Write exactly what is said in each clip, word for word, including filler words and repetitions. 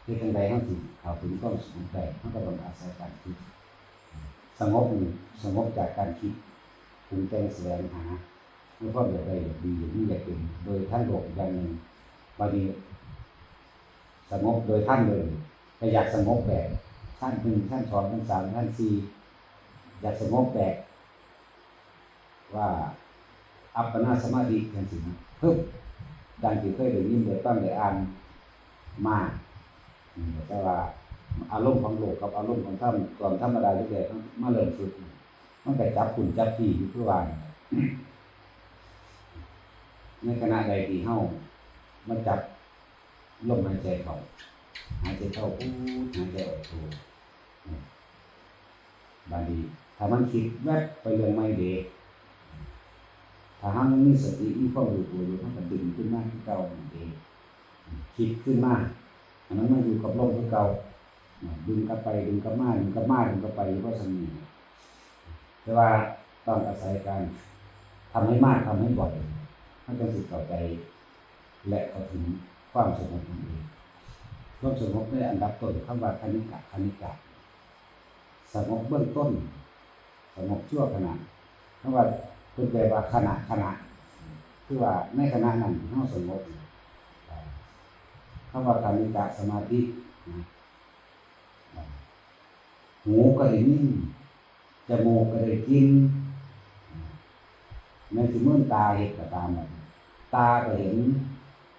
เฮ็ดจั่งใดเฮาสิเข้าถึงความสงบได้ เฮาก็ต้องอาศัยการคิด สงบนี่ สงบจากการคิดปรุงแต่งแสวงหา ในความอยากได้อยากดี อยากมีอยากเป็น โดยทางโลกอย่างหนึ่ง บัดนี้ สงบโดยทางเดิน ก็อยากสงบแบบ ชั้นหนึ่ง ชั้นสอง ชั้นสาม ชั้นสี่ อยากสงบแบบ ว่าอัปปนาสมาธิจั่งซี้นะ เพิ่มดังที่เคยได้ยินได้ฟังได้อ่านมา อืม แต่ว่าอารมณ์ของโลกกับอารมณ์ของธรรม ตอนธรรมดาเรื่อยๆ มันมาเริ่มฝึก มันก็จับกุ่นจับที่อยู่คือว่านั่นแหละ ในขณะใดที่เฮามาจับลมหายใจเข้า หายใจเข้าพุท หายใจออกโท เนี่ย บาดนี้ถ้ามันคิดแวบไปเรื่องใหม่เด้ ถ้าเฮายังมีสติ มีความรู้ตัวอยู่ มันก็ดึงขึ้นมาคือเก่านั่นเอง คิดขึ้นมา อันนั้นมาอยู่กับลมคือเก่า ดึงกลับไป ดึงกลับมา ดึงกลับมา ดึงกลับไป อยู่ว่าซั่นนี่ แต่ว่าต้องอาศัยการทำให้มาก ทำให้บ่อย มันจั่งสิเข้าใจ และเข้าถึงความสงบนั่นเอง ความสงบในอันดับต้น คำว่าขณิกะ ขณิกะ สงบเบื้องต้น สงบชั่วขณะ คำว่าเพิ่นแปลว่าขณะ ขณะ คือว่าในขณะนั้นเฮาสงบ คำว่าขณิกะสมาธินะ หูก็ได้ยิน จมูกก็ได้กลิ่น แม้สิมืนตาเฮ็ดก็ตามอะ ตาก็เห็น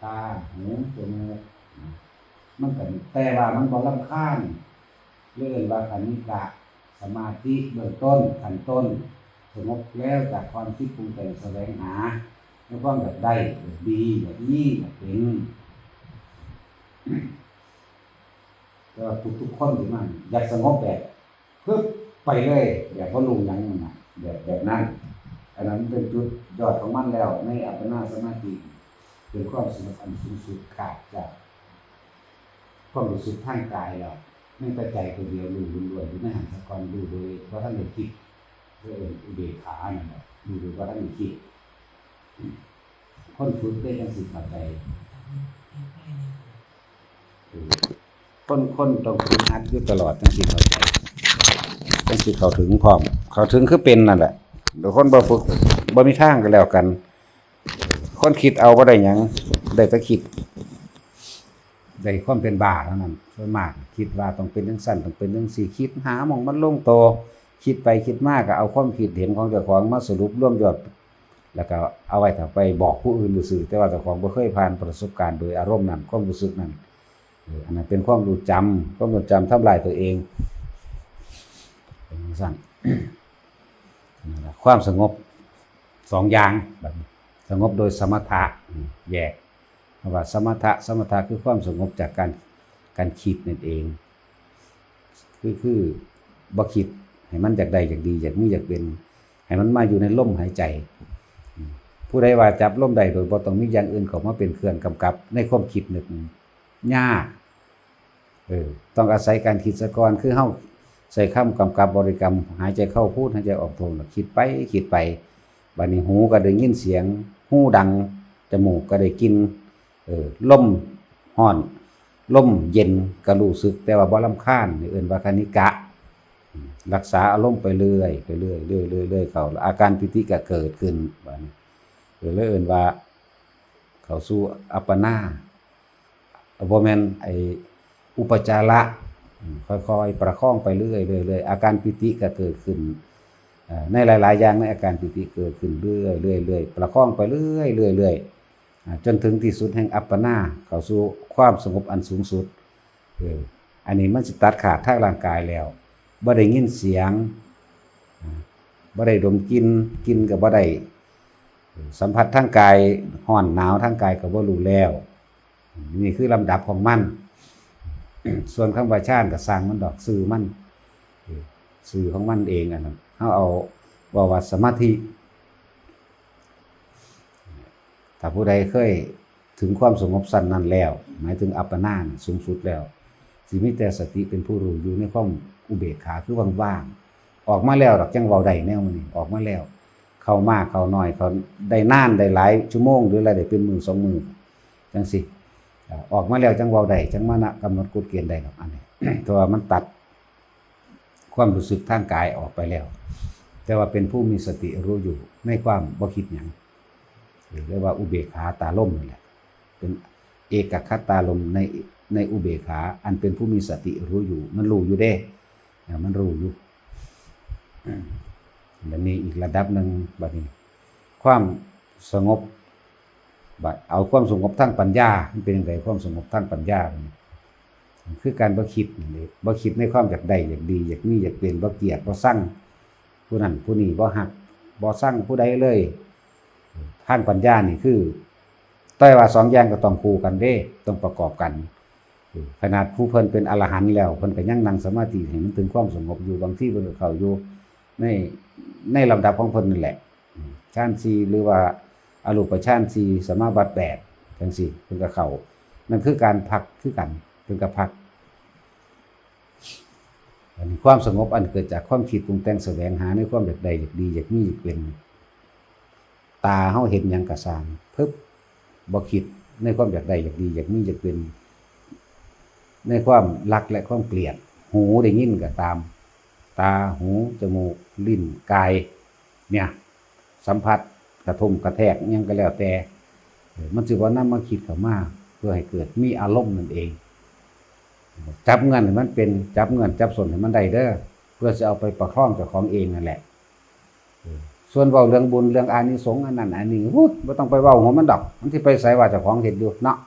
ตา หู จมูก มันก็ แต่ว่ามันบ่รำคาญ เรียกว่าขณิกะสมาธิเบื้องต้น ขั้นต้น สงบแล้วจากความคิดปรุงแต่งแสวงหา ในความอยากได้ อยากดี อยากมี อยากเป็น แต่ว่าทุกๆคนที่มันอยากสงบแบบ ปึ๊บ ไปเลย แบบบ่รู้หยังนั่นน่ะ แบบ แบบนั้น อันนั้นเป็นจุดยอดของมันแล้ว ในอัปปนาสมาธิ เป็นความสงบอันสูงสุด ขาดจากความรู้สึกทางกายแล้ว มีแต่ใจตัวเดียวรู้ล้วนๆ อยู่ในหั้นซะก่อน รู้โดยบ่ทันได้คิด เรียกว่าอุเบกขานั่นแหละ รู้โดยบ่ทันได้คิด คนฝึกได้จั่งสิเข้าใจ เออ คน คนต้องฝึกหัดอยู่ตลอด จั่งสิเข้าใจ จั่งสิเข้าถึงพร้อม เข้าถึงคือเป็นนั่นแหละ เดี๋ยวคนบ่ฝึก บ่มีทางก็แล้วกัน คนคิดเอาบ่ได้หยัง ได้แต่คิด ได้ความเป็นบ้าเท่านั้น ส่วนมากคิดว่าต้องเป็นจั่งซั้น ต้องเป็นจั่งซี้ คิดหาหม่องมันลงตัว คิดไปคิดมาก็เอาความคิดเห็นของเจ้าของมาสรุปรวมยอด แล้วก็เอาไว้ถ้าไปบอกผู้อื่นซื่อๆ แต่ว่าเจ้าของบ่เคยผ่านประสบการณ์โดยอารมณ์นั้น ความรู้สึกนั้น เออ อันนั้นเป็นความรู้จำ ความรู้จำทำลายตัวเอง เป็นจั่งซั้น นั่นล่ะ ความสงบสองอย่าง บัดนี้ สงบโดยสมถะ อืม แยก คำว่าสมถะ สมถะคือความสงบจากการ การคิดนั่นเอง คือ คือบ่คิด ให้มันอยากได้ อยากดี อยากมี อยากเป็น ให้มันมาอยู่ในลมหายใจ อืม ผู้ใดว่าจับลมได้โดยบ่ต้องมีอย่างอื่นเข้ามาเป็นเครื่องกำกับในความคิดนึก ยาก เออ ต้องอาศัยการคิดซะก่อน คือเฮาใช้คำกำกับบริกรรม หายใจเข้าพุท หายใจออกโท แล้วคิดไป คิดไป บัดนี้หูก็ได้ยินเสียง หูดัง จมูกก็ได้กลิ่น เออ ลมร้อน ลมเย็นก็รู้สึก แต่ว่าบ่รำคาญ นี่เอิ้นว่าขณิกะ อืม รักษาอารมณ์ไปเรื่อย ไปเรื่อย เรื่อย เรื่อย เรื่อยเข้า แล้วอาการปีติก็เกิดขึ้น บัดนี้ เออ เลยเอิ้นว่า เข้าสู่อัปปนา บ่แม่นไอ้อุปจาระ อืม ค่อยๆ ประคองไปเรื่อยๆ เรื่อยๆ อาการปีติก็เกิดขึ้น เอ่อ ในหลายๆ อย่างในอาการปีติเกิดขึ้นเรื่อยๆ เรื่อยๆ ประคองไปเรื่อยๆ เรื่อยๆ อ่า จนถึงที่สุดแห่งอัปปนา เข้าสู่ความสงบอันสูงสุด เออ อันนี้มันสิตัดขาดทางร่างกายแล้ว บ่ได้ยินเสียง อ่า บ่ได้ดมกลิ่น กลิ่นก็บ่ได้ สัมผัสทางกาย ร้อนหนาวทางกายก็บ่รู้แล้ว นี่คือลำดับของมัน ส่วนคำว่าฌานก็ซ่างมันดอก ชื่อมัน ชื่อของมันเองอันนั้น เฮาเอาเว้าว่าสมาธิ ถ้าผู้ใดเคยถึงความสงบชั้นนั้นแล้ว หมายถึงอัปปนาสูงสุดแล้ว สิมีแต่สติเป็นผู้รู้อยู่ในความอุเบกขา คือว่างๆ ออกมาแล้วดอกจั่งเว้าได้แนวนี้ ออกมาแล้ว เข้ามาเข้าน้อย เข้าได้นาน ได้หลายชั่วโมง หรืออะไรได้เป็นมื้อสองมื้อ จั่งซี้ ออกมาแล้วจั่งเว้าได้ จั่งมานะกำหนดกฎเกณฑ์ได้ดอก อันนี้ เพราะว่ามันตัดความรู้สึกทางกายออกไปแล้ว แต่ว่าเป็นผู้มีสติรู้อยู่ในความบ่คิดหยัง เรียกว่าอุเบกขาตารมณ์นั่นแหละ เป็นเอกคตารมณ์ใน ในอุเบกขา อันเป็นผู้มีสติรู้อยู่ มันรู้อยู่เด้ อ่า มันรู้อยู่ บัดนี้อีกระดับหนึ่ง บัดนี้ ความสงบ บัดเอาความสงบทางปัญญา มันเป็นจั่งใด ความสงบทางปัญญา คือการบ่คิดนั่นเอง บ่คิดในความอยากได้ อยากดี อยากมี อยากเป็น บ่เกลียด บ่ซังผู้นั้นผู้นี้ บ่ฮัก บ่ซังผู้ใดเลย ทางปัญญานี่คือ แต่ว่าสองอย่างก็ต้องคู่กันเด้ ต้องประกอบกัน ขนาดผู้เพิ่นเป็นอรหันต์แล้ว เพิ่นก็ยังนั่งสมาธิให้มันถึงความสงบอยู่ บางทีเพิ่นก็เข้าอยู่ใน ในลำดับของเพิ่นนั่นแหละ ฌานสี่ หรือว่าอรูปฌานสี่ สมาบัติแปด จั่งซี้ เพิ่นก็เข้า นั่นคือการพักคือกัน เพิ่นก็พัก อันนี้ความสงบอันเกิดจากความคิดปรุงแต่งแสวงหาในความอยากได้ อยากดี อยากมี อยากเป็น ตาเฮาเห็นหยังก็ซ่าง พึบ บ่คิดในความอยากได้ อยากดี อยากมี อยากเป็น ในความรักและความเกลียด หูได้ยินก็ตาม ตา หู จมูก ลิ้น กาย เนี่ย สัมผัสกระทบกระแทกหยังก็แล้วแต่ เออ มันสิบ่นำมาคิดเข้ามา เพื่อให้เกิดมีอารมณ์นั่นเอง จับเงินให้มันเป็น จับเงินจับส้นให้มันได้เด้อ เพื่อสิเอาไปประคองเจ้าของเองนั่นแหละ เออ ส่วนเว้าเรื่องบุญเรื่องอานิสงส์อันนั้นอันนี้ อู้ บ่ต้องไปเว้าหัวมันดอก มันสิไปไสว่าเจ้าของเฮ็ดอยู่เนาะ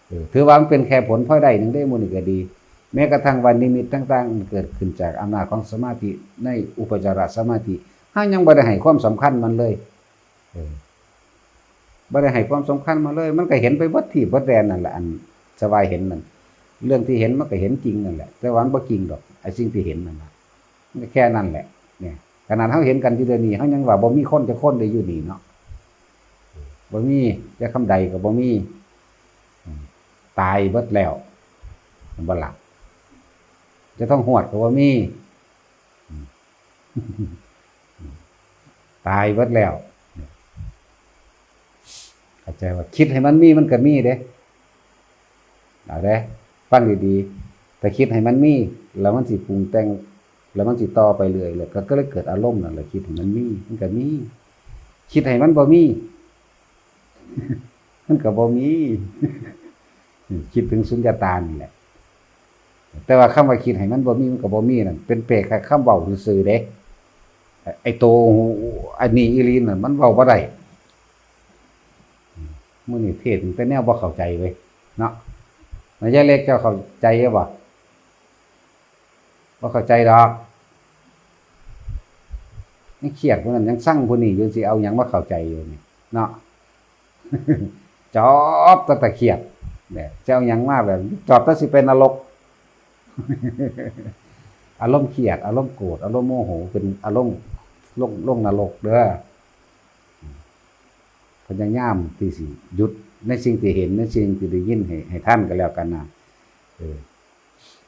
เออ ถือว่ามันเป็นแค่ผลพลอยได้หนึ่งเด้ มื้อนี้ก็ดี แม้กระทั่งว่านิมิตต่างๆ มันเกิดขึ้นจากอำนาจของสมาธิในอุปจารสมาธิ เฮายังบ่ได้ให้ความสำคัญมันเลย เออ บ่ได้ให้ความสำคัญมันเลย มันก็เห็นไปเบิดที่เบิดแดนนั่นแหละ อันสบายเห็นนั่น เรื่องที่เห็นมันก็เห็นจริงนั่นแหละ แต่ว่ามันบ่จริงดอก ไอ้สิ่งที่เห็นนั่นน่ะ มันก็แค่นั้นแหละ เนี่ย ขนาดเฮาเห็นกันอยู่เดี๋ยวนี้ เฮายังว่าบ่มีคนจักคนได้อยู่นี่เนาะ บ่มี ยายคำใดก็บ่มี อืม ตายเบิดแล้ว แม่นบ่ล่ะ ยายทองฮวดก็บ่มี อืม ตายเบิดแล้ว เข้าใจว่า คิดให้มันมีมันก็มีเด้ เอาเด้ ฟังดีๆ ถ้าคิดให้มันมี แล้วมันสิปรุงแต่ง แล้วมันสิต่อไปเรื่อย แล้วก็ ก็เลยเกิดอารมณ์นั่นแหละ คิดให้มันมี มันก็มี คิดให้มันบ่มี มันก็บ่มี คิดถึงสุญญตานี่แหละ แต่ว่าคำว่าคิดให้มันบ่มี มันก็บ่มีนั่น เป็นเพียงแค่คำเว้าซื่อๆเด้ ไอ้โต อันนี้อีหลีนั่น มันเว้าบ่ได้ มื้อนี้เทศน์แต่แนวบ่เข้าใจเว้ย เนาะ นายเล็ก เจ้าเข้าใจบ่ บ่เข้าใจดอก ยังเครียดผู้นั้น ยังซังผู้นี้อยู่ สิเอาหยังมาเข้าใจอยู่นี่ เนาะ จอบแต่ตะเครียด แบบ สิเอาหยังมาแบบ จอบแต่สิไปนรก อารมณ์เครียด อารมณ์โกรธ อารมณ์โมโห เป็นอารมณ์ลง ลงนรกเด้อ พยายามที่สิหยุดในสิ่งที่เห็น ในสิ่งที่ได้ยิน ให้ ให้ทันก็แล้วกันนะ เออ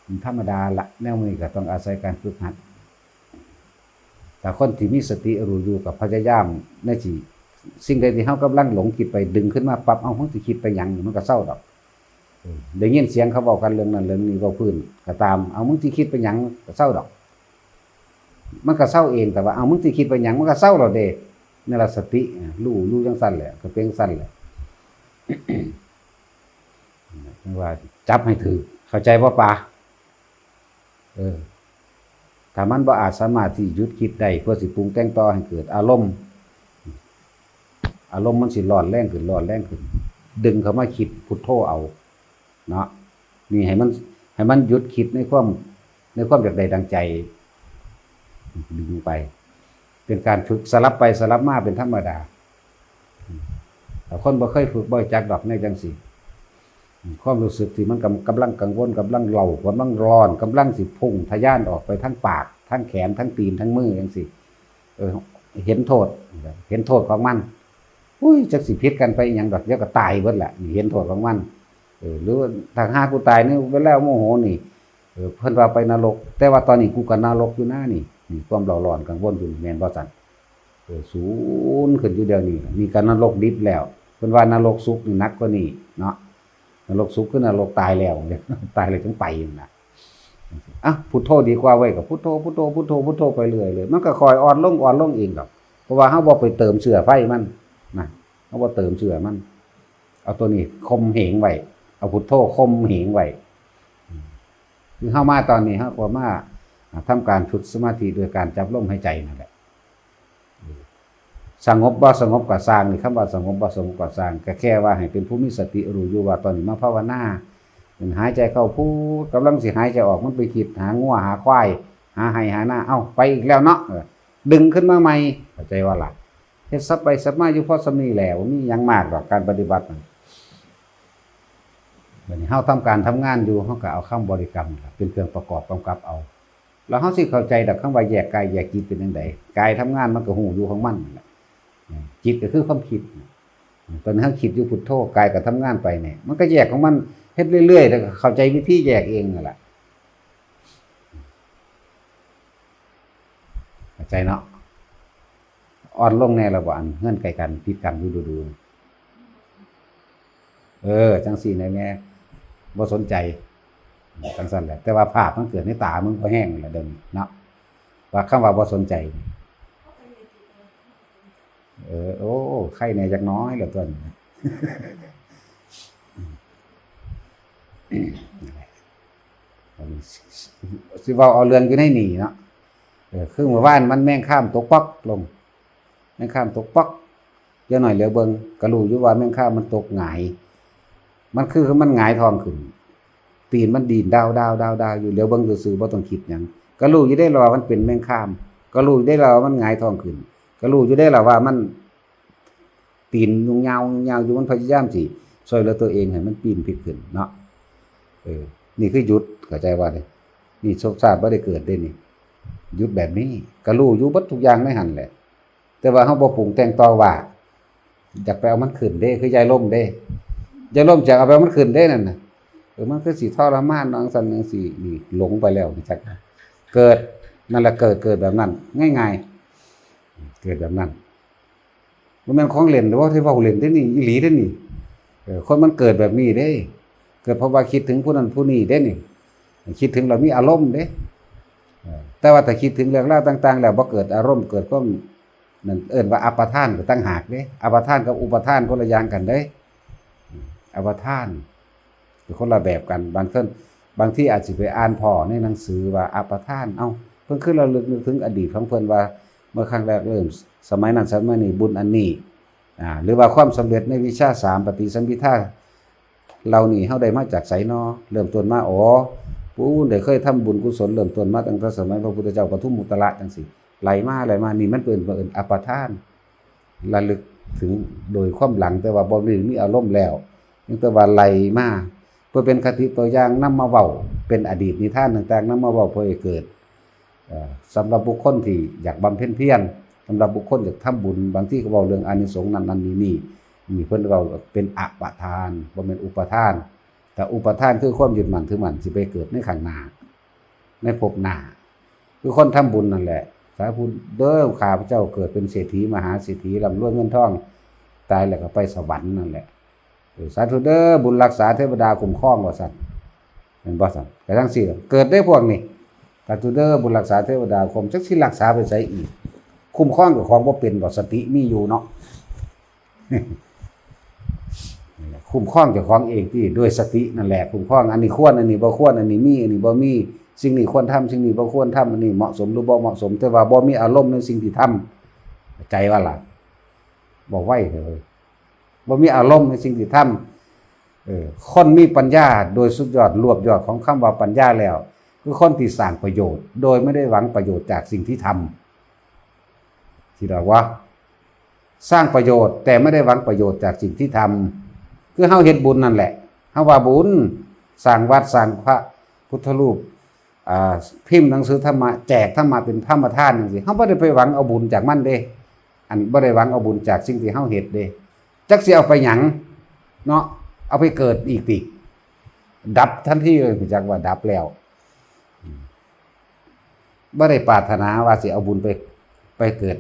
มันธรรมดาละ แนวนี้ก็ต้องอาศัยการฝึกหัด แต่คนที่มีสติรู้อยู่กับพยายามในสิ่ง สิ่งใดที่เฮากำลังหลงคิดไป ดึงขึ้นมาปั๊บ เอ้า มึงสิคิดไปหยัง มันก็เซาดอก เออ ได้ยินเสียงเขาเว้ากันเรื่องนั้นเรื่องนี้ เว้าพื้นก็ตาม เอ้า มึงสิคิดไปหยัง ก็เซาดอก มันก็เซาเอง แต่ว่า เอ้า มึงสิคิดไปหยัง มันก็เซาแล้วเด้ นั่นล่ะสติ อ่ะ รู้ รู้จั่งซั่นแหละ ก็เป็นจั่งซั่นแหละ จั่งว่าจับให้ถืก เข้าใจบ่ปา เออ ถ้ามันบ่อาจสามารถที่หยุดคิดได้ เพื่อสิปรุงแต่งต่อให้เกิดอารมณ์ อารมณ์มันสิร้อนแรงขึ้น ร้อนแรงขึ้น ดึงเข้ามาคิดพุทโธเอา เนาะ นี่ให้มัน ให้มันหยุดคิดในความ ในความอยากได้ดังใจ ดึงไป เป็นการฝึกสลับไปสลับมาเป็นธรรมดา แต่คนบ่เคยฝึกบ่จักดอกในจังซี่ ความรู้สึกที่มันกำ กำลังกังวล กำลังเล่า กำลังร้อน กำลังสิพุ่งทะยานออกไปทั้งปาก ทั้งแขน ทั้งตีน ทั้งมือจังซี่ เออ เห็นโทษ เห็นโทษของมัน อุ้ย จักสิผิดกันไปอีหยังดอก เดี๋ยวก็ตายเบิดแหละ นี่เห็นโทษของมัน เออ หรือว่าถ้าหากกูตายนี่ เวลาโมโหนี่ เออ เพิ่นว่าไปนรก แต่ว่าตอนนี้กูก็นรกอยู่นะนี่ นี่ความเร่าร้อนกังวลอยู่นี่ แม่นบ่ซั่น เออ สูนขึ้นอยู่เดี๋ยวนี้ นี่ก็นรกดิบแล้ว เพิ่นว่านรกสุคตินี่หนักกว่านี้เนาะ นรกสุคคือนรกตายแล้ว ตายแล้วจึงไปนั่นน่ะ อ่ะ พุทโธดีกว่าเว้ย ก็พุทโธ พุทโธ พุทโธ พุทโธไปเรื่อยเลย มันก็ค่อยอ่อนลง อ่อนลงเองดอก เพราะว่าเฮาบ่ไปเติมเชื้อไฟมันนะ เฮาบ่เติมเชื้อมัน เอาตัวนี้ข่มเหงไว้ เอาพุทโธข่มเหงไว้ คือเฮามาตอนนี้ เฮาก็มา อ่ะ ทำการฝึกสมาธิโดยการจับลมหายใจนั่นแหละ สงบบ่สงบก็ซ่าง นี่คำว่าสงบบ่สงบก็ซ่าง ก็แค่ว่าให้เป็นผู้มีสติรู้อยู่ว่าตอนนี้มาภาวนา มันหายใจเข้าพุท กำลังสิหายใจออก มันไปคิดหางัวหาควาย หาไฮ่หานา เอ้า ไปอีกแล้วเนาะ เออ ดึงขึ้นมาใหม่ เข้าใจว่าล่ะ เฮ็ดสับไปสับมาอยู่พอส่ำนี้แหละ บ่มีหยังมากดอกการปฏิบัติน่ะ บัดนี้เฮาทำการทำงานอยู่ เฮาก็เอาคำบริกรรมเป็นเครื่องประกอบกำกับเอา แล้วเฮาสิเข้าใจดอกคำว่าแยกกายแยกจิตเป็นจั่งใด กายทำงานมันก็ฮู้อยู่ของมันนั่นแหละ จิตก็คือความคิด ตอนนี้เฮาคิดอยู่พุทโธ กายก็ทำงานไปเนี่ย มันก็แยกของมัน เฮ็ดเรื่อยๆ แล้วก็เข้าใจวิธีแยกเองนั่นแหละ เข้าใจเนาะ อ่อนลงแน่แล้วบ่ อันเฮือนใกล้กันติดกันอยู่ดูๆ เออ จังซี่แหน่แม่ บ่สนใจ จังซั่นแหละ แต่ว่าภาพมันเกิดในตามึงพอแฮงนั่นแหละเดี๋ยวนี้เนาะ ว่าคำว่าบ่สนใจ เออ โอ้ ไข้แหน่จักหน้อยแล้วตัวนี้ สิเว้าเอาเรื่องอยู่ในนี่เนาะ เออ คือเมื่อวานมันแมงคามตกป๊อกลง แมงคามตกป๊อก จักหน่อยเหลียวเบิ่ง ก็รู้อยู่ว่าแมงคามมันตกหงาย มันคือมันหงายท้องขึ้น ตีนมันดีดดาวๆๆๆ อยู่ เหลียวเบิ่งซื่อๆ บ่ต้องคิดหยัง ก็รู้อยู่เด้ล่ะว่ามันเป็นแมงคาม ก็รู้อยู่เด้ล่ะว่ามันหงายท้องขึ้น ก็รู้อยู่เด้ล่ะว่ามัน ตีนยุงยาวยุงยาวอยู่ มันพยายามสิช่วยเหลือตัวเองให้มันปีนผิดขึ้นเนาะ เออ นี่คือหยุด เข้าใจว่านี่ นี่ภพชาติบ่ได้เกิดเด้นี่ หยุดแบบนี้ ก็รู้อยู่เบิดทุกอย่างในหั่นแหละ แต่ว่าเฮาบ่ปรุงแต่งต่อว่า อยากไปเอามันขึ้นเด้ คือยายลมเด้ ยายลมอยากเอาไปเอามันขึ้นเด้นั่นน่ะ เออ มันคือสิทรมานเนาะ จังซั่นจังซี่ นี่หลงไปแล้ว จัก เกิด นั่นแหละ เกิด เกิดแบบนั้น ง่ายๆ เกิดแบบนั้น บ่แม่นของเล่นเด้อ ว่าที่เว้าเล่นเด้นี่ อีหลีเด้นี่ เออ คนมันเกิดแบบนี้เด้ เกิดเพราะว่าคิดถึงผู้นั้นผู้นี้เด้นี่ คิดถึงแล้วมีอารมณ์เด้ เออ แต่ว่าถ้าคิดถึงเรื่องราวต่างๆ แล้วบ่เกิดอารมณ์ เกิดความ นั่นเอิ้นว่าอัปปทานก็ต่างหากเด้ อัปปทานกับอุปาทานคนละอย่างกันเด้ อัปปทานเป็นคนละแบบกัน บางเทื่อ บางทีอาจสิไปอ่านพ้อในหนังสือว่าอัปปทาน เอ้า เพิ่นคือระลึกนึกถึงอดีตของเพิ่นว่า เมื่อครั้งแรกเริ่ม สมัยนั้นสมัยนี้ บุญอันนี้ อ่า หรือว่าความสำเร็จในวิชาสามปฏิสัมภิทา เหล่านี้เฮาได้มาจากไสน้อ เริ่มต้นมา อ๋อ ผู้ได้เคยทำบุญกุศล เริ่มต้นมาตั้งแต่สมัยพระพุทธเจ้าปทุมมุตตะจั่งซี้ ไหลมา ไหลมา นี่มันเป็น เป็นอัปปทาน ระลึกถึงโดยความหลัง แต่ว่าบ่ได้มีอารมณ์แล้ว เพียงแต่ว่าไหลมา เพื่อเป็นคติตัวอย่างนำมาเว้า เป็นอดีตนิทานต่างๆ นำมาเว้าเพื่อให้เกิด เอ่อ สำหรับบุคคลที่อยากบำเพ็ญเพียร สำหรับบุคคลอยากทำบุญ บางทีก็เว้าเรื่องอานิสงส์นั่นนั่นนี่นี่ นี่เพิ่นเว้าเป็นอัปปทาน บ่แม่นอุปทาน แต่อุปทานคือความยึดมั่นถือมั่น สิไปเกิดในข้างหน้า ในภพหน้า คือคนทำบุญนั่นแหละ สาธุเด้อ ข้าพเจ้าเกิดเป็นเศรษฐีมหาเศรษฐี ร่ำรวยเงินทอง ตายแล้วก็ไปสวรรค์นั่นแหละ เออ สาธุเด้อ บุญรักษาเทวดาคุ้มครอง ว่าซั่น แม่นบ่ซั่น ก็จั่งซี้ล่ะ เกิดได้พวกนี้ สาธุเด้อ บุญรักษาเทวดาคุ้ม จักสิรักษาไปไสอีก คุ้มครองเจ้าของบ่เป็นบ่ สติมีอยู่เนาะ คุ้มครองเจ้าของเองที่ด้วยสตินั่นแหละ คุ้มครอง อันนี้ควร อันนี้บ่ควร อันนี้มี อันนี้บ่มี สิ่งนี้ควรทำ สิ่งนี้บ่ควรทำ อันนี้เหมาะสมหรือบ่เหมาะสม แต่ว่าบ่มีอารมณ์ในสิ่งที่ทำ ใจว่าล่ะ บอกไว้เถอะ บ่มีอารมณ์ในสิ่งที่ทำ เออ คนมีปัญญาโดยสุดยอด รวบยอดของคำว่าปัญญาแล้ว คือคนที่สร้างประโยชน์ โดยไม่ได้หวังประโยชน์จากสิ่งที่ทำ ที่เรียกว่า สร้างประโยชน์แต่ไม่ได้หวังประโยชน์จากสิ่งที่ทำ คือเฮาเฮ็ดบุญนั่นแหละ เฮาว่าบุญ สร้างวัด สร้างพระพุทธรูป อ่า พิมพ์หนังสือธรรมะ แจกธรรมะเป็นธรรมทานจั่งซี้ เฮาบ่ได้ไปหวังเอาบุญจากมันเด้ อันบ่ได้หวังเอาบุญจากสิ่งที่เฮาเฮ็ดเด้ จักสิเอาไปหยังเนาะ เอาไปเกิดอีกติ ดับทันทีเลย รู้จักว่าดับแล้ว บ่ได้ปรารถนาว่าสิเอาบุญไป ไปเกิด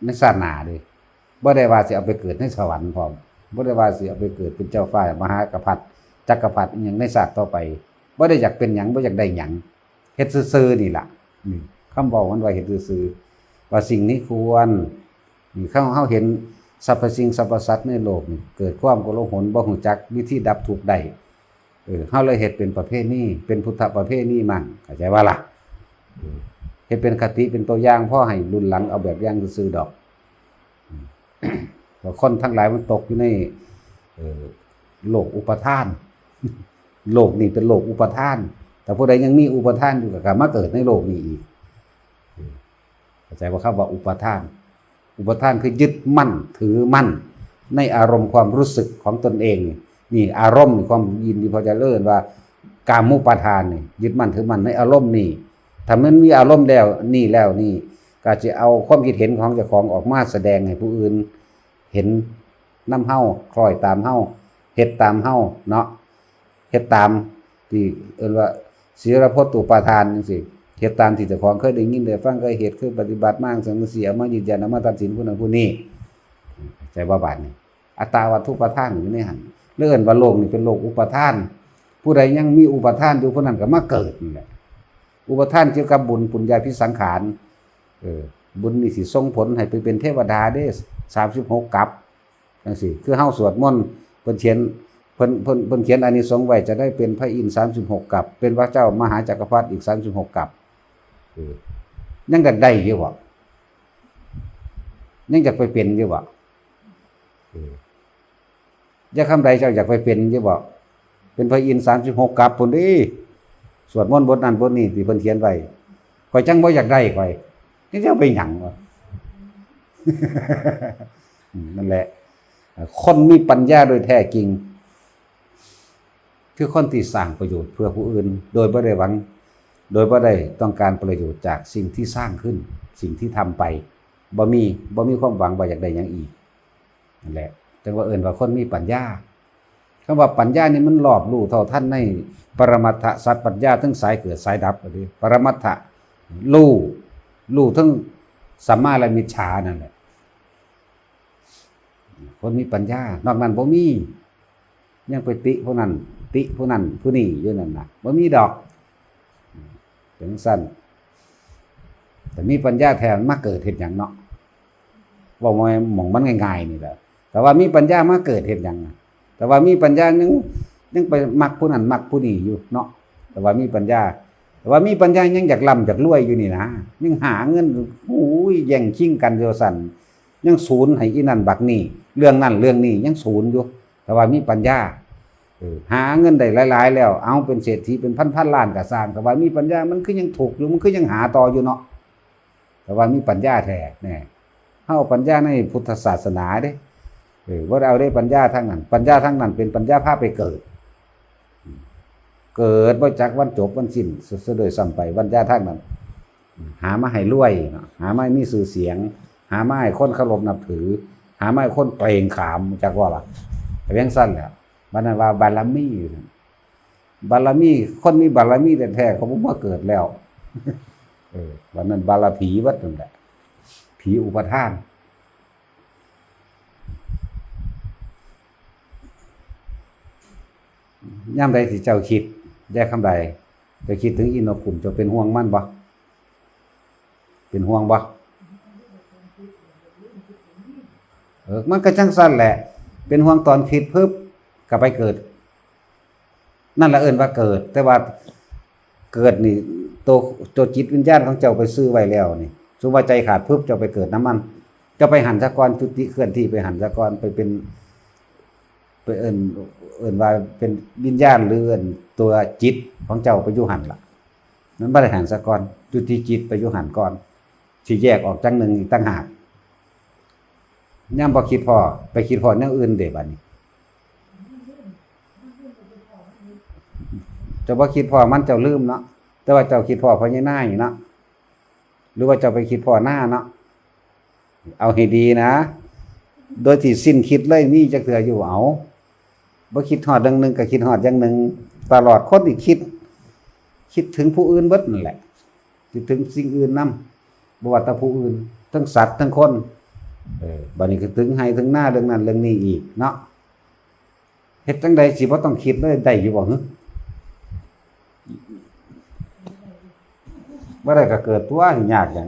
ในชาติหน้าเด้ บ่ได้ว่าสิเอาไปเกิดในสวรรค์พร้อม บ่ได้ว่าสิเอาไปเกิดเป็นเจ้าฟ้ามหากษัตริย์ จักรพรรดิอิหยังในชาติต่อไป บ่ได้อยากเป็นหยัง บ่อยากได้หยัง เฮ็ดซื่อๆนี่ล่ะ นี่ คำเว้ามันว่าเฮ็ดซื่อๆ ว่าสิ่งนี้ควร นี่ เฮา เฮาเห็นสรรพสิ่งสรรพสัตว์ในโลกนี่ เกิดความโกลาหล บ่ฮู้จักวิธีดับทุกข์ได้ เออ เฮาเลยเฮ็ดเป็นประเพณี เป็นพุทธประเพณีมั่ง เข้าใจบ่ล่ะ เออ เฮ็ดเป็นคติเป็นตัวอย่าง พอให้รุ่นหลังเอาแบบอย่างซื่อๆดอก อืม เพราะคนทั้งหลายมันตกอยู่ใน เอ่อ โลกอุปาทาน โลกนี้เป็นโลกอุปาทาน แต่ผู้ใดยังมีอุปาทานอยู่ก็กลับมาเกิดในโลกนี้อีก เข้าใจว่าคำว่าอุปาทาน อุปาทานคือยึดมั่นถือมั่นในอารมณ์ความรู้สึกของตนเอง นี่อารมณ์ความยินดีพอใจ เอิ้นว่า กามุปาทานนี่ ยึดมั่นถือมั่นในอารมณ์นี่ ถ้ามันมีอารมณ์แล้ว นี่แล้วนี่ ก็จะเอาความคิดเห็นของเจ้าของออกมาแสดงให้ผู้อื่นเห็นนำเฮา คล้อยตามเฮา เฮ็ดตามเฮาเนาะ เฮ็ดตามที่เอิ้นว่า ศีลพจน์อุปาทานจังซี้ เฮ็ดตามที่เจ้าของเคยได้ยินได้ฟัง เคยเฮ็ด เคยปฏิบัติมาจังซี้ เอามายืนยัน เอามาตัดสินผู้นั้นผู้นี้ ใจบ่บาดนี่ อัตตาวัตถุปาทานอยู่ในหั่น เลยเอิ้นว่าโลกนี่เป็นโลกอุปาทาน ผู้ใดยังมีอุปาทานอยู่ ผู้นั้นก็มาเกิดนี่แหละ อุปาทานเกี่ยวกับบุญปุญญาภิสังขาร เออ บุญนี่สิส่งผลให้ไปเป็นเทวดาเด้ สามสิบหกกัป จังซี้ คือเฮาสวดมนต์ เพิ่นเขียน เพิ่น เพิ่น เพิ่นเขียนอานิสงส์ไว้ จะได้เป็นพระอินทร์สามสิบหกกัป เป็นพระเจ้ามหาจักรพรรดิอีกสามสิบหกกัป เออ ยังอยากได้อยู่บ่ ยังอยากไปเป็นอยู่บ่ เออ ยายคำใด เจ้าอยากไปเป็นอยู่บ่ เป็นพระอินทร์สามสิบหกกัปพุ้นเด้ สวดมนต์บทนั้นบทนี้ที่เพิ่นเขียนไว้ ข้อยจั่งบ่อยากได้ ข้อย นี่เจ้าไปหยังวะ อืม นั่นแหละ คนมีปัญญาโดยแท้จริง คือคนที่สร้างประโยชน์เพื่อผู้อื่น โดยบ่ได้หวัง โดยบ่ได้ต้องการประโยชน์จากสิ่งที่สร้างขึ้น สิ่งที่ทำไป บ่มี บ่มีความหวังว่าอยากได้หยังอีก นั่นแหละ จั่งว่าเอิ้นว่าคนมีปัญญา คำว่าปัญญานี่มันรอบรู้เท่าทันในปรมัตถสัจปัญญา ทั้งสายเกิดสายดับ ปรมัตถะ รู้ รู้ทั้งสัมมาและมิจฉานั่นแหละ คนมีปัญญา นอกนั้นบ่มี ยังไปติผู้นั้น ติผู้นั้นผู้นี้อยู่นั่นน่ะ บ่มีดอก จั่งซั้น แต่มีปัญญาแท้มันมาเกิดเฮ็ดหยังเนาะ เว้าหม่อง หม่องมันง่ายๆนี่แหละ แต่ว่ามีปัญญามาเกิดเฮ็ดหยังอะ แต่ว่ามีปัญญายัง ยังไปมักผู้นั้นมักผู้นี้อยู่เนาะ แต่ว่ามีปัญญา แต่ว่ามีปัญญายังอยากร่ำอยากรวยอยู่นี่นะ ยังหาเงิน โอ้ย แย่งชิงกันอยู่ซั้น ยังสูญให้อีนั่นบักนี่ เรื่องนั้นเรื่องนี้ยังสูญอยู่ แต่ว่ามีปัญญา เออ หาเงินได้หลายๆแล้ว เอาเป็นเศรษฐีเป็นพันๆล้านก็ซ่าง แต่ว่ามีปัญญามันคือยังทุกข์อยู่ มันคือยังหาต่ออยู่เนาะ แต่ว่ามีปัญญาแท้แน่ เฮาเอาปัญญาในพุทธศาสนาเด้ เออ บ่ได้เอาได้ปัญญาทางนั้น ปัญญาทางนั้นเป็นปัญญาพาไปเกิด เกิดบ่จักวันจบวันสิ้นซะ ซะโดยซ้ำไป ปัญญาทางนั้น หามาให้รวยเนาะ หามาให้มีชื่อเสียง หามาให้คนเคารพนับถือ หามาให้คนเกรงขาม จักว่าล่ะ แต่เพียงสั้นแหละ มันนั้นว่าบารมี บารมี คนมีบารมีแท้ๆ เขาบ่มาเกิดแล้ว เออ วันนั้นบารผีวัดนั่นแหละ ผีอุปาทาน ยามใดที่เจ้าคิด ยายคำใด เจ้าคิดถึงอีนกขุม เจ้าเป็นห่วงมันบ่ เป็นห่วงบ่ เออ มันก็จั่งซั้นแหละ เป็นห่วงตอนคิดปึ๊บ ก็ไปเกิด นั่นละเอิ้นว่าเกิด แต่ว่าเกิดนี่ ตัว ตัวจิตวิญญาณของเจ้าไปซื้อไว้แล้วนี่ สมมุติว่าใจขาดปึ๊บ เจ้าไปเกิดนำมัน เจ้าไปหั้นซะก่อน จุติเคลื่อนที่ไปหั้นซะก่อน ไปเป็น ไปเอิ้น เอิ้นว่าเป็นวิญญาณ หรือเอิ้นตัวจิตของเจ้าไปอยู่หั้นล่ะ มันบ่ได้หั้นซะก่อน จุติจิตไปอยู่หั้นก่อน สิแยกออกจั่งหนึ่งอีกต่างหาก ยามบ่คิดพ้อ ไปคิดพ้อแนวอื่นเด้บัดนี้ เจ้าบ่คิดพ้อมัน เจ้าลืมเนาะ แต่ว่าเจ้าคิดพ้อพ่อใหญ่นายเนาะ หรือว่าเจ้าไปคิดพ้อน้าเนาะ เอาให้ดีนะ โดยที่สิ้นคิดเลย มีจักเทื่ออยู่ เอา บ่คิดฮอดอย่างหนึ่งก็คิดฮอดอย่างหนึ่ง ตลอด คนนี่คิด คิดถึงผู้อื่นเบิดนั่นแหละ คิดถึงสิ่งอื่นนำ บ่ว่าแต่ผู้อื่น ทั้งสัตว์ ทั้งคน เออ บัดนี้ก็ถึงไฮ่ถึงนา เรื่องนั้นเรื่องนี้อีกเนาะ เฮ็ดจั่งใดสิบ่ต้องคิดเลย ได้อยู่บ่หึ? บ่ได้ก็เกิดตัวยากหยัง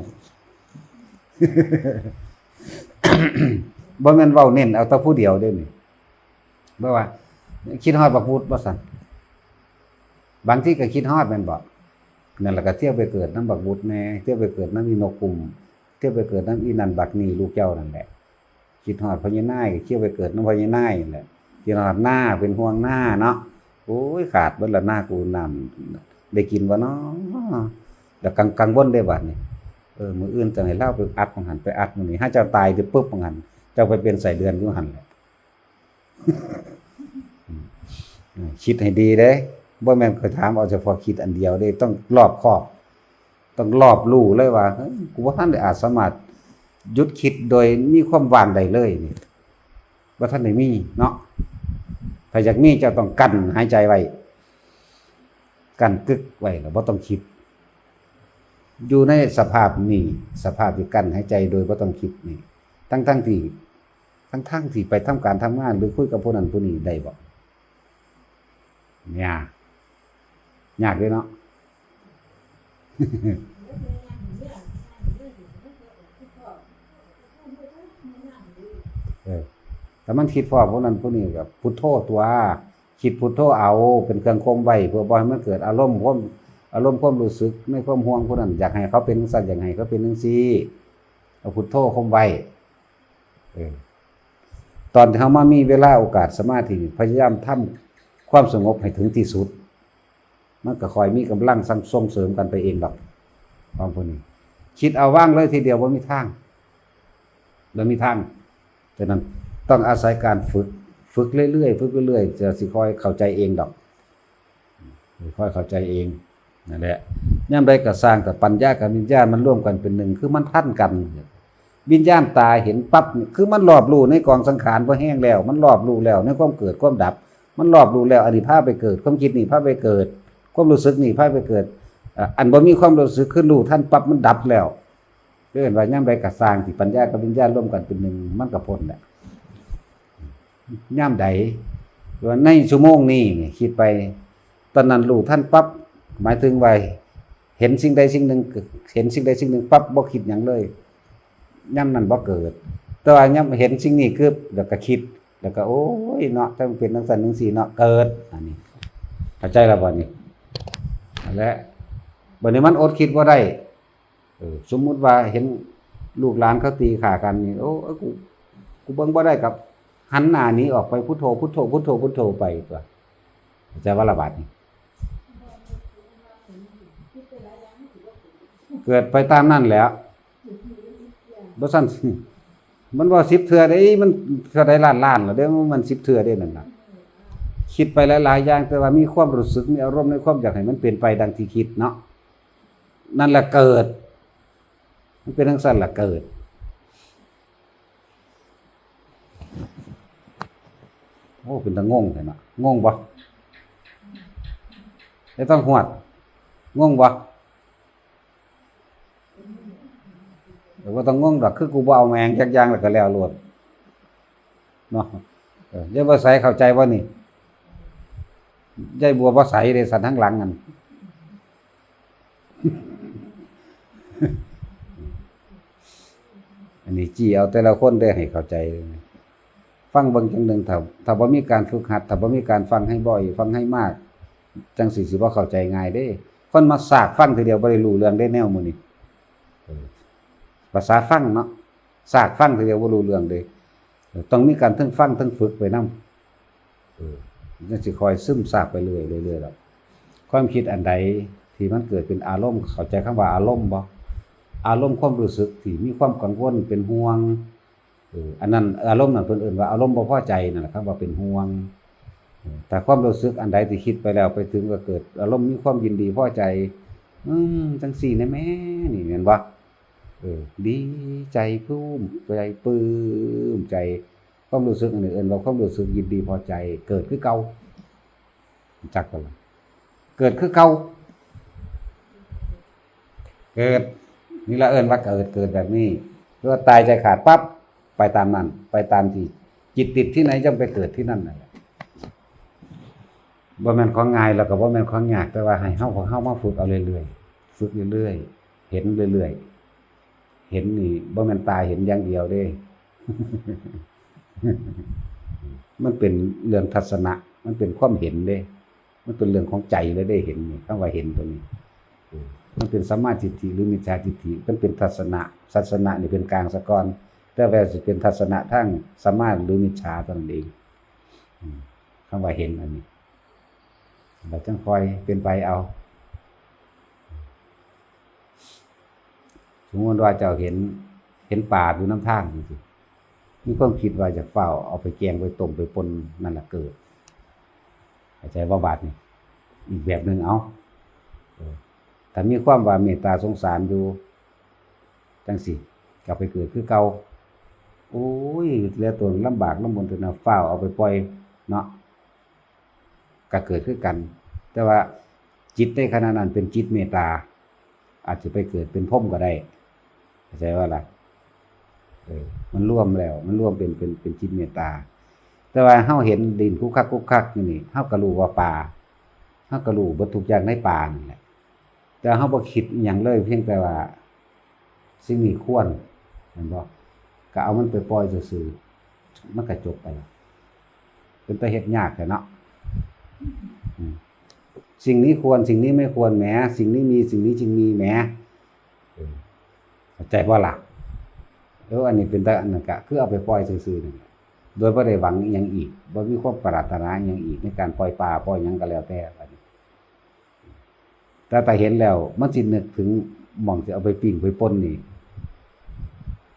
บ่แม่นเว้าเน้นเอาแต่ผู้เดียวเด้นี่ บ่ว่า คิดฮอดบักบุดบ่ซั่น บางทีก็คิดฮอดแม่นบ่ นั่นล่ะก็เที่ยวไปเกิดนำบักบุดแหน่ เที่ยวไปเกิดนำอีนกกลุ่ม เที่ยวไปเกิดนำอีนั่นบักนี่ลูกเจ้านั่นแหละ คิดฮอดพ่อใหญ่นายก็เที่ยวไปเกิดนำพ่อใหญ่นายนั่นแหละ คิดฮอดนา เป็นห่วงนาเนาะ โอ้ย ขาดเบิดละนากู น้ำได้กินบ่น้อ แล้วกัง กังวลเด้บัดนี้ เออ มื้ออื่นจั่งให้ลาวไปอัดหม่องหั่น ไปอัดหม่องนี้ หาเจ้าตายเด้อปึ๊บหม่องหั่น เจ้าไปเป็นไส้เดือนอยู่หั่นแหละ คิดให้ดีเด้ บ่แม่นข้อยถามเอาเฉพาะคิดอันเดียวเด้ ต้องรอบคอบ ต้องรอบรู้เลยว่า เฮ้ย กูบ่ทันได้อาจสามารถหยุดคิดโดยมีความว่างได้เลยนี่ บ่ทันได้มีเนาะ ถ้าอยากมีเจ้าต้องกั้นหายใจไว้ กั้นกึกไว้แล้วบ่ต้องคิด อยู่ในสภาพนี้ สภาพที่กั้นหายใจโดยบ่ต้องคิดนี่ ทั้งๆที่ ทั้งๆที่ไปทำการทำงานหรือคุยกับผู้นั้นผู้นี้ได้บ่ ยาก ยากเด้เนาะ เออ ถ้ามันคิดพ้อผู้นั้นผู้นี้ก็พุทโธตั๊ว คิดพุทโธเอาเป็นเครื่องข่มไว้ เพื่อบ่ให้มันเกิดอารมณ์ความ อารมณ์ความรู้สึกในความห่วงผู้นั้น อยากให้เขาเป็นจั่งซั้น อยากให้เขาเป็นจั่งซี้ เอาพุทโธข่มไว้ เออ ตอนที่เฮามามีเวลาโอกาสสมาธินี่ พยายามทำความสงบให้ถึงที่สุด มันก็ค่อยมีกำลังสั่งส่งเสริมกันไปเองดอก ของพวกนี้ คิดเอาวางเลยทีเดียวบ่มีทาง บ่มีทาง ฉะนั้นต้องอาศัยการฝึก ฝึกเรื่อยๆ ฝึกเรื่อยๆ จะสิค่อยเข้าใจเองดอก ค่อยเข้าใจเอง นั่นแหละ ยามใดก็ซ่าง แต่ปัญญากับวิญญาณมันร่วมกันเป็นหนึ่ง คือมันทันกัน วิญญาณตาเห็นปั๊บนี่ คือมันรอบรู้ในกองสังขารพอแห้งแล้ว มันรอบรู้แล้วในความเกิดความดับ มันรอบรู้แล้ว อันนี้พาไปเกิด ความคิดนี่พาไปเกิด ความรู้สึกนี่พาไปเกิด อ่ะ อันบ่มีความรู้สึกคือรู้ทันปั๊บมันดับแล้ว เรียกว่ายามใดก็ซ่าง ที่ปัญญากับวิญญาณร่วมกันเป็นหนึ่ง มันก็พ้นแหละ ยามใด ว่าในชั่วโมงนี้นี่คิดไป ตอนนั้นรู้ทันปั๊บ หมายถึงว่าเห็นสิ่งใดสิ่งหนึ่ง เห็นสิ่งใดสิ่งหนึ่งปั๊บ บ่คิดหยังเลย ยามนั้นบ่เกิด แต่ว่ายามเห็นสิ่งนี้กึ๊บ แล้วก็คิด แล้วก็ โอ้ย เนาะ ถ้ามันเป็นจั่งซั้นจั่งซี้เนาะ เกิด อันนี้ เข้าใจแล้วบ่นี่ นั่นแหละ บัดนี้มันอดคิดบ่ได้ เออ สมมุติว่าเห็นลูกหลานเขาตีฆ่ากันนี่ โอ้ย กู กูเบิ่งบ่ได้ ก็หันหน้าหนีออกไป พุทโธ พุทโธ พุทโธ พุทโธไปตั๊ว เข้าใจบ่ล่ะบาดนี้ เกิดไปตามนั่นแหละ บ่ซั้น มันว่าสิบเทื่อเด้ มันเท่าใดล้านล้านแล้วเด้ มันสิบเทื่อเด้นั่นน่ะ คิดไปหลายๆอย่าง แต่ว่ามีความรู้สึก มีอารมณ์ในความอยากให้มันเป็นไปดังที่คิดเนาะ นั่นแหละเกิด มันเป็นจั่งซั้นล่ะเกิด โอ้ เป็นตางงแท้เนาะ งงบ่ ไอ้ต้องหวด งงบ่ เออ บ่ต้องงงดอก คือกูบ่เอาแม่งจักอย่าง แล้วก็แล้วโลด เนาะ เออ ยายบัวใสเข้าใจบ่นี่ ยายบัวบ่ใสเด้ สันทางหลังนั่น อันนี้จี้เอาแต่ละคนได้ให้เข้าใจ ฟังเบิ่งจั่งหนึ่ง ถ้า ถ้าบ่มีการฝึกหัด ถ้าบ่มีการฟังให้บ่อย ฟังให้มาก จั่งสิ สิบ่เข้าใจง่ายเด้ คนมาสากฟังทีเดียวบ่ได้รู้เรื่องเด้ แนวมื้อนี้ เออ ภาษาฟังเนาะ สากฟังทีเดียวบ่รู้เรื่องเด้ เออ ต้องมีการทั้งฟังทั้งฝึกไปนำ เออ จั่งสิค่อยซึมซาบไปเรื่อยๆ เรื่อยๆ ดอก ความคิดอันใดที่มันเกิดเป็นอารมณ์ เข้าใจคำว่าอารมณ์บ่ อารมณ์ความรู้สึกที่มีความกังวลเป็นห่วง เออ อันนั้น อารมณ์นั้นเพิ่นเอิ้นว่าอารมณ์บ่พอใจนั่นแหละ คำว่าเป็นห่วง เออ แต่ความรู้สึกอันใดที่คิดไปแล้ว ไปถึงก็เกิดอารมณ์มีความยินดีพอใจ อืม จั่งซี้แหน่แหม นี่แม่นบ่ เออ ดีใจ ภูมิใจ ปลื้มใจ ความรู้สึกอันนี้เอิ้นว่าความรู้สึกยินดีพอใจ เกิดคือเก่า จักกันล่ะ เกิดคือเก่า เกิด นี่ละเอิ้นว่าเกิด เกิดแบบนี้ หรือว่าตายใจขาดปั๊บ ไปตามนั้น ไปตามที่จิตติดที่ไหนย่อมไปเกิดที่นั่นนั่นแหละ บ่แม่นของง่ายแล้วก็บ่แม่นของยาก แต่ว่าให้เฮา พวกเฮามาฝึกเอาเรื่อยๆ ฝึกเรื่อยๆ เห็นเรื่อยๆ เห็นนี่บ่แม่นตาเห็นอย่างเดียวเด้ มันเป็นเรื่องทัศนะ มันเป็นความเห็นเด้ มันเป็นเรื่องของใจเลยเด้ เห็นนี่ คำว่าเห็นตัวนี้ เออ มันเป็นสัมมาทิฏฐิหรือมิจฉาทิฏฐิ มันเป็นทัศนะ ทัศนะนี่เป็นกลางซะก่อน แต่ว่าสิเป็นทัศนะทางสัมมาหรือมิจฉาเท่านั้นเอง อืม คำว่าเห็นอันนี้ แล้วจั่งค่อยเป็นไปเอา สมมุติว่าเจ้าเห็น เห็นปลาอยู่นำทางจั่งซี้ มีความคิดว่าอยากฟ้าวเอาไปแกงไปต้มไปป่น นั่นล่ะเกิด เข้าใจบ่บาดนี้ อีกแบบหนึ่งเอา เออ ถ้ามีความว่าเมตตาสงสารอยู่ จั่งซี้ ก็ไปเกิดคือเก่า โอ้ย แล้วตัวลำบากลำบนตัวน่ะ ฟ้าวเอาไปปล่อยเนาะ ก็เกิดคือกัน แต่ว่าจิตในขณะนั้นเป็นจิตเมตตา อาจจะไปเกิดเป็นพรหมก็ได้ เข้าใจบ่ล่ะ เออ มันรวมแล้ว มันรวมเป็น เป็น เป็นจิตเมตตา แต่ว่าเฮาเห็นดินคุกคักคุกคักอยู่นี่ เฮาก็รู้ว่าปลา เฮาก็รู้เบิดทุกอย่างในปลานั่นแหละ แต่เฮาบ่คิดอิหยังเลย เพียงแต่ว่าสิ่งนี้ควร แม่นบ่ ก็เอามันไปปล่อยซื่อๆ มันก็จบไปละ เป็นตาเฮ็ดยากแท้เนาะ อืม สิ่งนี้ควร สิ่งนี้ไม่ควรแหม สิ่งนี้มี สิ่งนี้จึงมีแหม เออ เข้าใจบ่ล่ะ เออ อันนี้เป็นตา อันนั้นก็คือเอาไปปล่อยซื่อๆ นั่นแหละ โดยบ่ได้หวังอิหยังอีก บ่มีความปรารถนาอิหยังอีก ในการปล่อยปลา ปล่อยหยังก็แล้วแต่ บัดนี้ แต่ถ้าเห็นแล้ว มันสินึกถึงหม่องสิเอาไปปิ้งไปป่นนี่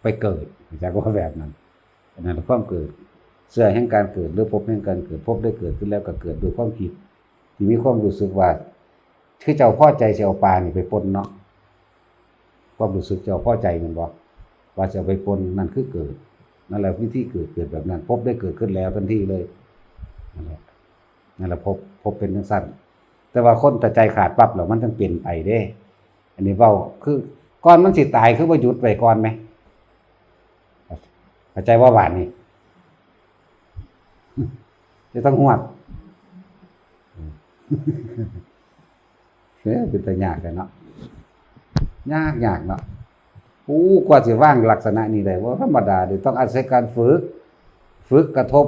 ไปเกิด จักว่าแบบนั้น อันนั้นความเกิด เชื้อแห่งการเกิด หรือภพแห่งการเกิด ภพได้เกิดขึ้นแล้วก็เกิดด้วยความคิด ที่มีความรู้สึกว่า คือเจ้าพอใจสิเอาปลานี่ไปป่นเนาะ ความรู้สึกเจ้าพอใจแม่นบ่ ว่าสิเอาไปป่น นั่นคือเกิด นั่นแหละวิธีเกิด เกิดแบบนั้น ภพได้เกิดขึ้นแล้วทันทีเลย นั่นแหละ นั่นแหละภพ ภพเป็นจั่งซั้น แต่ว่าคนถ้าใจขาดปั๊บแล้วมันจั่งเปลี่ยนไปเด้ อันนี้เว้า คือ ก่อนมันสิตาย คือบ่หยุดไว้ก่อนแหม เข้าใจบ่บาดนี้ จะต้องฮอด เอ้อ เป็นตายากแท้เนาะ ยาก ยากเนาะ โอ้ กว่าสิวางลักษณะนี้ได้ บ่ธรรมดาเด้ ต้องอาศัยการฝึก ฝึกกระทบ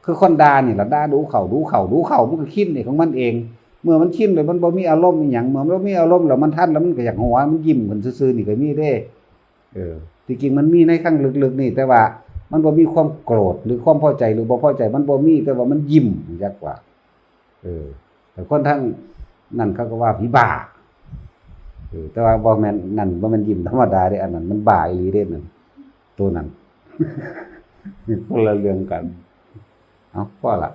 คือคนด่านี่ล่ะ ด่าดูเข้า ดูเข้า ดูเข้า มันก็ชินเองของมันเอง เมื่อมันชินแล้วมันบ่มีอารมณ์อิหยัง เมื่อมันบ่มีอารมณ์แล้วมันทันแล้วมันก็อยากหัว มันยิ้มขึ้นซื่อๆ นี่ก็มีเด้ เออ ที่จริงมันมีในข้างลึกๆ นี่ แต่ว่ามันบ่มีความโกรธหรือความพอใจหรือบ่พอใจ มันบ่มี แต่ว่ามันยิ้ม จักว่า เออ แต่คนทางนั้นเขาก็ว่าผีบ้า เออ แต่ว่าบ่แม่น นั่นบ่แม่นยิ้มธรรมดาเด้ อันนั้นมันบ้าอีหลีเด้นั่น ตัวนั้น คนละเรื่องกัน เอ้า พอละ